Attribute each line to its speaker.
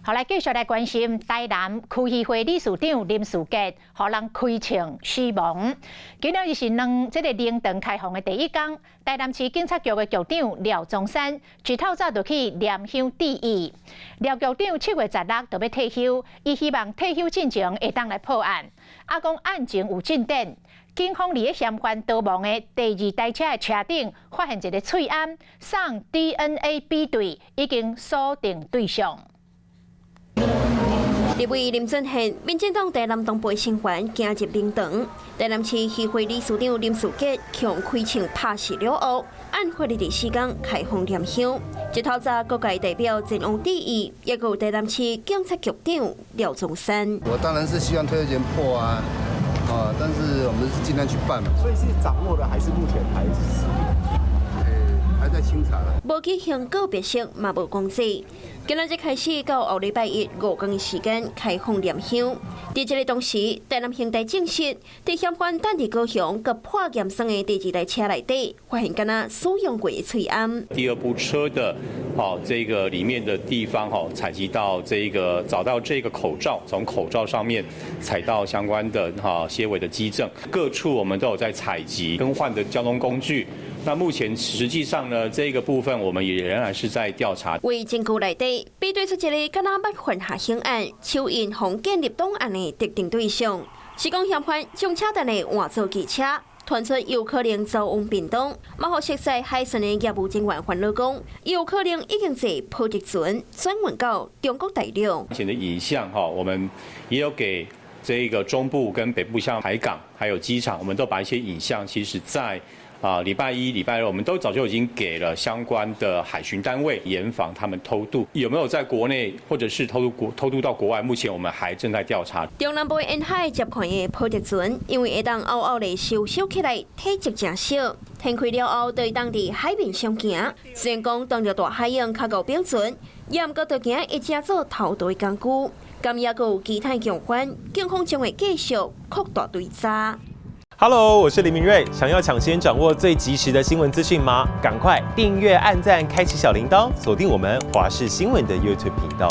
Speaker 1: 好，來繼續來關心台南區議會理事長林士傑，予人開槍死亡。今仔日是兩這個靈堂開放的第一工，台南市警察局的局長廖宗山一透早就去念香致意。廖局長7月16就欲退休，伊希望退休進前會當來破案。啊，講案情有進展，警方佇咧嫌犯逃亡的第二台車的車頂發現一个喙罨，送 DNA 比對，已經鎖定對象。
Speaker 2: 立委林俊憲，民進黨台南黨部成員行入靈堂，台南市議會理事長林士傑強開槍拍死了後，案發的第四工開放念香，一透早各界代表前往致意，也有台南市警察局長廖宗山。
Speaker 3: 我當然是希望退休前破啊，啊，但是我們是盡量去辦嘛。
Speaker 4: 所以是掌握的，還是目前還是？
Speaker 3: 還在清查。
Speaker 2: 無舉行告別式，嘛無講祭。今仔日開始到後禮拜一五更的時間開放念香。佇這个同時，台南刑大證實，佇嫌犯等佇高雄佮破驗算的第二台車內底，發現敢若使用過的喙罨。
Speaker 5: 第二部車的，哦，這個裡面的地方，哈，採集到這個找到這個口罩，從口罩上面採到相關的哈些微的跡證。各處我們都有在採集更換的交通工具。那目前實際上呢，這個部分我們也仍然是在調查。
Speaker 2: 為證據內底比對出一个敢若捌犯下刑案、手印予建立檔案的特定對象，是講嫌犯將車站的換做汽車，傳出有可能走往屏東。嘛，予熟悉海巡的業務人員煩惱講，有可能已經坐波竹船轉運到中國大陸。
Speaker 5: 目前的影像哈，我們也有給這個中部跟北部，像海港還有機場，我們都把一些影像，其實在啊，禮拜一、禮拜二，我們都早就已經給了相關的海巡單位，嚴防他們偷渡。有沒有在國內或者是偷渡國偷渡到國外？目前我們還正在調查。
Speaker 2: 中南部沿海接款的波竹船，因為會當漚漚的收收起來，體積誠小，停開了後，就會當佇海面上行。雖然講當著大海洋較高標準，也毋過就驚會成做偷渡的工具。敢猶閣有其他共犯，警方將會繼續擴大追查。
Speaker 6: Hello，我是林明瑞。想要搶先掌握最及時的新聞資訊嗎？趕快訂閱、按讚、開啟小鈴鐺，鎖定我們華視新聞的 YouTube 頻道。